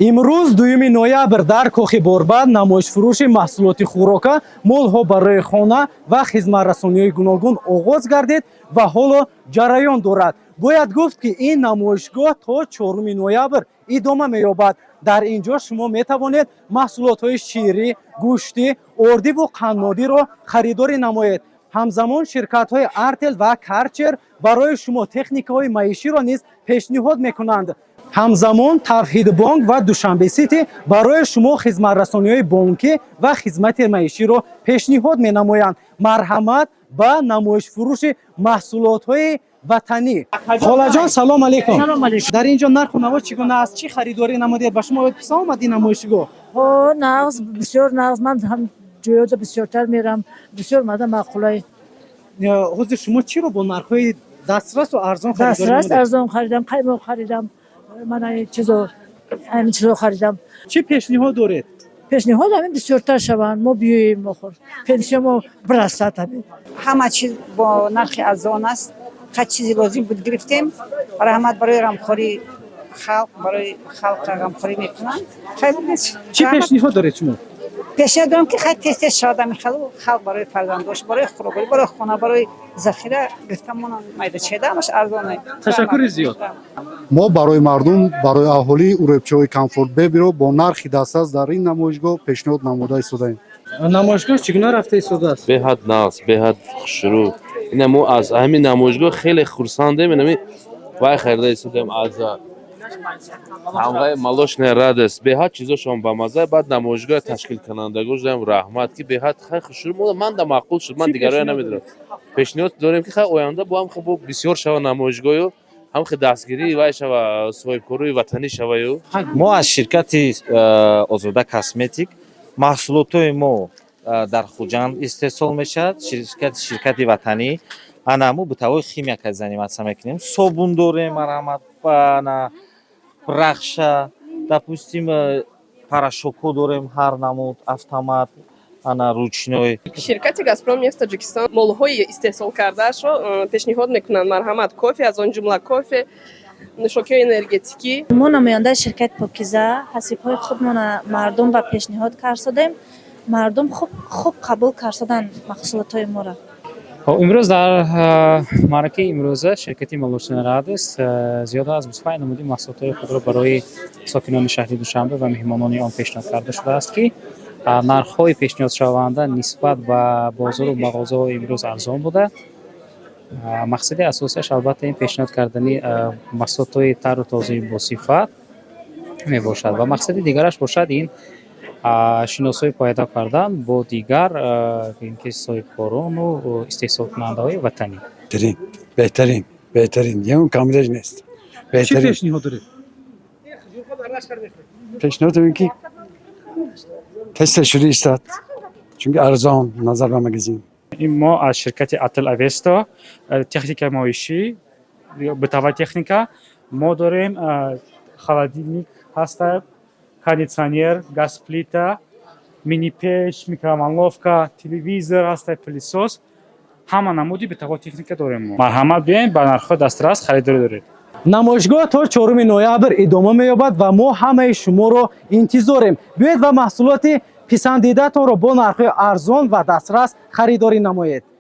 Имрӯз, 2 ноябр, дар кохи Борбад намоишфурӯши маҳсулоти хӯрока, молҳо барои хона ва хизматрасониҳои гуногун оғоз гардид ва ҳоло ҷараён дорад. Бояд гуфт, ки ин намоишгоҳ то 4 ноябр идома меёбад. Дар ин ҷо шумо метавонед маҳсулотҳои ширӣ, гӯштӣ, ордиву қаннодиро харидорӣ намоед. Ҳамзамон ширкатҳои Артел ва Карчер барои шумо техникаҳои маиширо низ пешниҳод мекунанд. Ҳамзамон Тавҳидбонк ва Душанбе Сити барои шумо хизматрасониҳои бонкӣ ва хизмати маиширо пешниҳод менамоянд. Марҳамат ба намоишфурӯши маҳсулотҳои ватанӣ. Холаҷон, салом алейкум. Салом алейкум. Дар ин ҷо нарху наво чӣ гуна аст? Чӣ харидорӣ намудед? Ба шумо писанд омад ин намоишгоҳ? Ҳо, нағз, бисёр нағз. Ман ҳам ҷоёда бисёртар мерам, бисёр мада маъқулай. Ҳозир шумо чиро бо нархҳои дастрасу арзон харидорӣ Дастрас, намудед? арзон харидам, қаймоқ харидам, мана ин чизо, ҳамин чизо харидам. Чӣ пешниҳод доред? Пешниҳод ҳамин: бисёртар шаванд, мо биёем. Охир пенсия мо бирасад, ҳамин. Ҳама чиз бо нархи арзон аст. Ҳар чизи лозим буд, гирифтем. Раҳмат барои ғамхории халқ, барои халқ ғамхорӣ мекунанд. Хеле нест. Чӣ пешниҳод доред шумо? Пешниҳод дорам, ки хай тез тез шавад ҳамин хелу халқ барои фарзандош, барои хӯрокворӣ, барои хона, барои захира гирифта монанд. Майда чеда ҳамаш арзоне. Ташаккури зиёд. Мо барои мардум, барои аҳолӣ уребчаҳои Комфорт Бебиро бо нархи дастрас дар ин намоишгоҳ пешниҳод намуда истодаем. Намоишгоҳ чӣ гуна рафта истодааст? Беҳад нағз, беҳад хушрӯ. Ина мо аз ҳамин намоишгоҳ хеле хурсандем. Инами вай харида истодем аз тамғаи Молочная радость, беҳад чизошон бамаза. Баъд намоишгоҳ ташкилкунандагошам раҳмат, ки беҳад хай хушрӯ. Ман да маъқул шуд, ман Чӣ дигароя пешниҳод намедонам. Пешниҳод дорем, ки хай оянда бо ҳам хуб бисёр шава намоишгоҳю, ҳам хе дастгирии вай шава, соҳибкории ватанӣ шаваю. Мо аз ширкати Озода Косметик. Маҳсулотҳои мо дар Хуҷанд истеҳсол мешавад. Ширкати ватанӣ. Ана мо бытовой химия ка заниматься мекунем. Собун дорем, марҳамат, ана рахша, допустим, порошокҳо дорем, ҳар намуд, автомат, ана ручной. Ширкати Газпром нефт Тоҷикистон молҳои истеҳсолкардаашро пешниҳод мекунанд. Марҳамат, кофе, аз он ҷумла кофе, нӯшокиҳои энергетикӣ. Мо намояндаи ширкати Покиза ҳасибҳои худмона мардум ба пешниҳод карсодем. Мардум хуб хуб қабул карсоданд маҳсулотҳои моро. Хоб, имрӯз дар маъракаи имрӯза ширкати Молочная радость зиёда аз 25 намуди маҳсулотҳои худро барои сокинони шаҳри Душанбе ва меҳмонони он пешниҳод карда шудааст, ки нархҳои пешниҳодшаванда нисбат ба бозору мағозаҳо имрӯз арзон буда. Мақсади асосиаш, албатта, ин пешниҳод кардани маҳсулотҳои тару тозаи босифат мебошад ва мақсади дигараш бошад, ин шиносоӣ пайдо кардан бо дигар ин ки соҳибкорону истеҳсолкунандаҳои ватанӣ. Беҳтарин, беҳтарин, беҳтарин, ягон камбудаш нест. Чӣ Беҳтарин. пешниҳод доред? Пешниҳод дорем, ки тез тез шуда истад, чунки арзон назар ба магазин. Ин мо аз ширкати Атл Авесто, техникаи моишӣ, бытовая техника мо дорем. Холодильник ҳаста, кондитсионер, газплита, минипеш, микроволновка, телевизор ҳаста, пылесос, ҳама намуди бытовой техника дорем мо. Марҳамат, биёем, ба нархҳои дастрас харидорӣ доред. Намоишгоҳ то 4 ноябр идома меёбад ва мо ҳамаи шуморо интизорем. Биёед ва маҳсулоти писандидаатонро бо нархҳои арзон ва дастрас харидорӣ намоед.